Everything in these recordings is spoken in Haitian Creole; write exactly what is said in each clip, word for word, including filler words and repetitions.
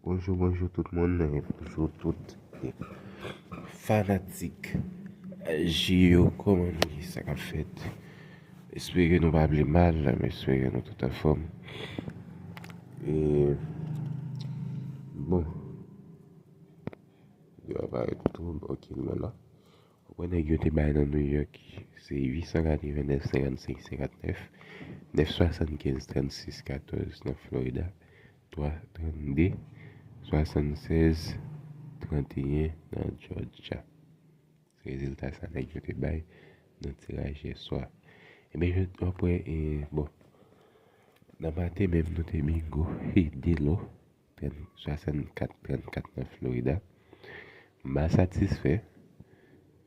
Bonjou, bonjou tout moun, bonjou tout fanatik J yo, kòman nou ye, sa k ap fèt? Espere nou pa pi mal, m espere nou tout anfòm. E, bon, yo aparèt tou, ok, nou la. Ou wè nèg yo te bay nan New York, se uit san katreven nèf, senkannsenk, senkannèf, nèf swasannkenz, trannsis, katòz nan Florida, twa trannde, swasannsèz, tranteyen nan Georgia. Se rezilta sa nèg yo te bay nan tiraj yè swa. Ebyen, jodi, w ap wè, e, bon, nan maten menm, nou te bingo, e, de lo, swasannkat trannkat nan Florida. M pa satisfè.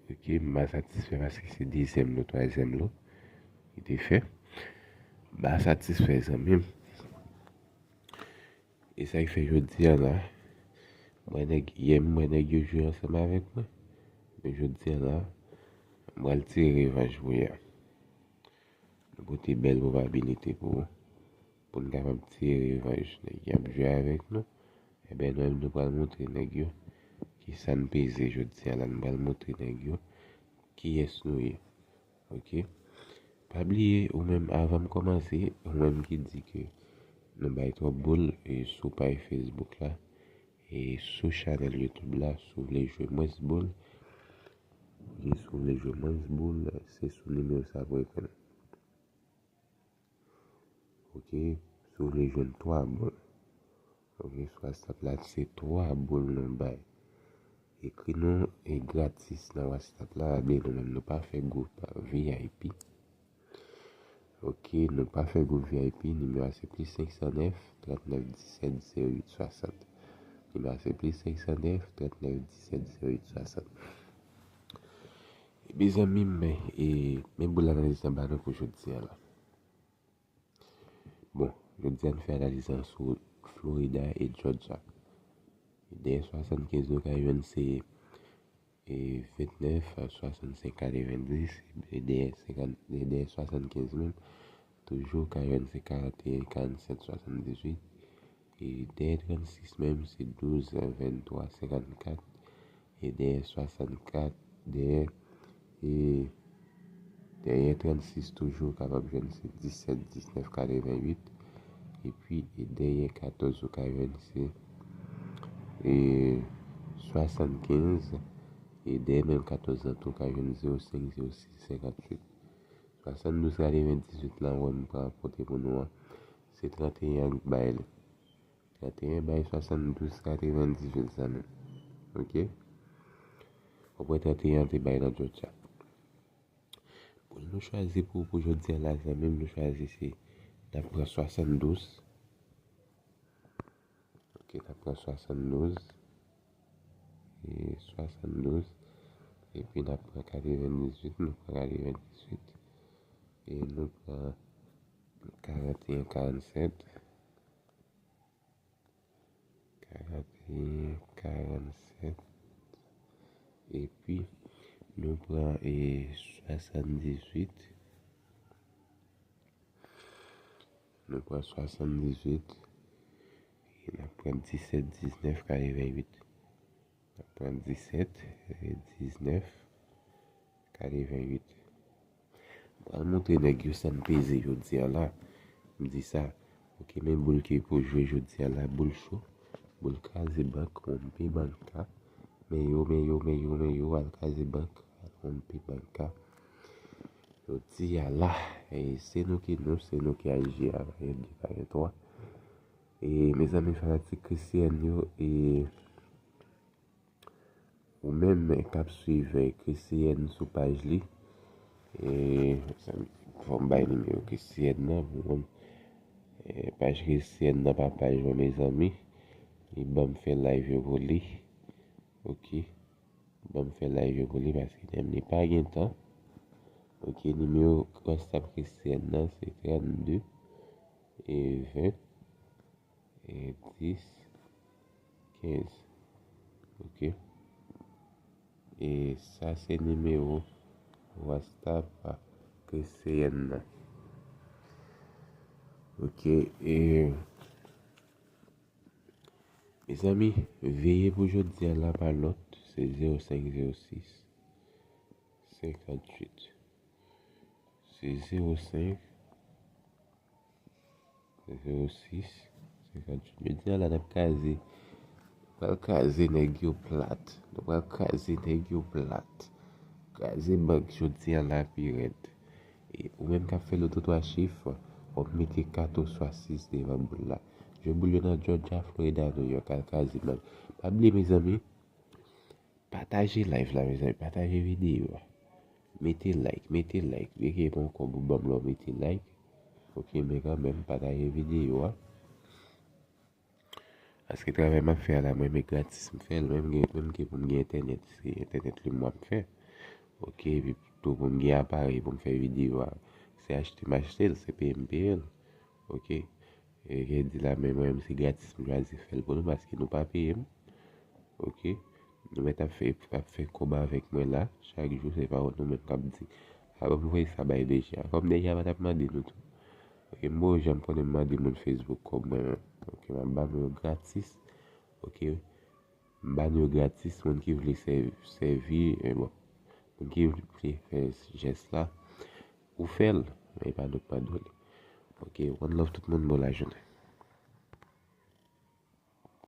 Ok, m pa satisfè paske se dezyèm lo, twazyèm lo ki te fè. M pa satisfè, zanmi m. E sa k fè jodi a la, mwen nèg, yè m wè nèg yo jwe ansanm avèk mwen. Men jodi a la, m pral tire revanj pou yè. Nou pote bèl pwobabilite pou, pou n kapab tire revanj. Nèg y ap jwe avèk nou. Ebyen, nou menm, nou pral montre nèg yo kisa n peze jodi a la. Nou pral montre nèg yo kiyès nou ye. Ok? Pa bliye, ou menm, avan m kòmanse, ou menm ki di ke nou bay twòp boul, e sou paj Facebook la, e sou chanèl YouTube la, si w vle jwe mwens boul, e si w vle jwe mwens boul, se sou nimewo sa pou w ekri m. Ok, si w vle jwenn twa boul. Ok, sou WhatsApp la, se twa boul nou bay. Ekri nou e gratis nan WhatsApp la, men nou menm nou pa fè gwoup V I P. Ok, nou pa fè gwoup V I P, nimewo a se plis senk san nèf, trannèf disèt zewo uit swasant. Nimewo a se plis senk san nèf, trannèf disèt zewo uit swasant. Ebyen zanmi m, men, e, men boul analiz nan ba nou pou jodi a la. Bon, jodi a n fè analiz lan sou Florida e Georgia. Dèyè swasannkenz nou ka jwenn se, e, ventnèf, swasannsenk, katrevendis, e dèyè senkant, e dèyè swasannkenz menm, toujou ka jwenn se karanteyen, karannsèt, swasanndizuit, e dèyè trannsis menm se douz, venntwa, senkannkat, e dèyè swasannkat, dèyè, e dèyè trannsis toujou kapab jwenn se disèt, diznèf, katrevenuit, epi e dèyè katòz ou ka jwenn se, e, swasannkenz, e dèyè menm katòz lan tou ou ka jwenn zewo senk, zewo sis, senkantuit. Swasanndouz, katrevendizuit lan, wè m pran pote pou nou an, se tranteyen an k bay li. Tranteyen bay swasanndouz, katrevendizuit, zanmi m. Ok? W ap wè tranteyen an te bay nan Georgia. Boul nou chwazi pou, pou jodi a la, zanmi m, nou chwazi se, n ap pran swasanndouz. Ok, n ap pran swasanndouz. E swasanndouz. Epi n ap pran katrevendizuit, nou pran katrevendizuit. E nou pran karanteyen, karannsèt. Karanteyen, karannsèt. Epi, nou pran, e, swasanndizuit. Nou pran swasanndizuit. E n ap pran disèt, diznèf, katrevenuit. N ap pran disèt, e, diznèf, katrevenuit. M pral montre nèg yo sa n peze jodi a la. M di sa. Ok, men boul ki pou jwe jodi a la, boul cho. Boul kraze bank, wonpi banka. Men yo, men yo, men yo, men yo, al kraze bank, al wonpi banka. Jodi a la, e, se nou ki nou, se nou ki aji a, pa gen de, pa gen twa. E, mezanmi fanatik Christian yo, e, ou menm k ap swiv, e, Christian sou paj li, e, fò m bay nimewo Christian nan pou konn, e, paj Christian nan pa paj mwen, mezanmi. Li ban m fè live yo pou li. Ok. Ban m fè live yo pou li paske li pa gen tan. Ok, nimewo WhatsApp Christian nan se trannde e ven e dis kenz. Ok. E sa se nimewo WhatsApp Christian nan. Ok, e, Mezanmi, veye pou jodi a la pa lòt, se zewo senk zewo sis senkanntuit. Se zewo senk zewo sis senkanntuit. Jodi a la n ap kraze. Nou pral kraze nèg yo plat. Nou pral kraze nèg yo plat. Kraze bank jodi a la pi rèd. E ou menm k ap fè loto twa chif, w ap mete kat oswa sis devan boul la. Jwe boul yo nan Georgia, Florida, New York, al kraze bank. Pa bliye, mezanmi, pataje live la, mezanmi, pataje videyo a. Mete like, mete like. Byen ke pran kòb ou ban m lè w mete like. Ok, men kanmenm, pataje videyo a. Paske travay m ap fè a la, mwen, men gratis m fè l. Menm gen, menm ke pou m gen entènèt, se entènèt li m ap fè. Ok, epi tou pou m gen aparèy pou m fè videyo a, se achte m achte l, se peye m peye l. Ok. E gen di la, men mwen, se gratis m chwazi fè l pou nou, paske nou pa peye m. Ok. Nou mèt ap fè, ap fè kòb avèk mwen la, chak jou, se pawòl nou menm k ap di. Avan m voye sa bay Deja. Kòm Deja pa t ap mande nou tou. Ok, m poko janm konnen m mande moun Facebook kòb mwen menm. Ok, m ap ba nou yo gratis. Ok. M ba nou yo gratis, moun ki vle sèvi, sèvi, e bon, moun ki vle fè jès la, ou fè l, men e pa nou k mande w li. Ok, one love tout moun, bon lajounen.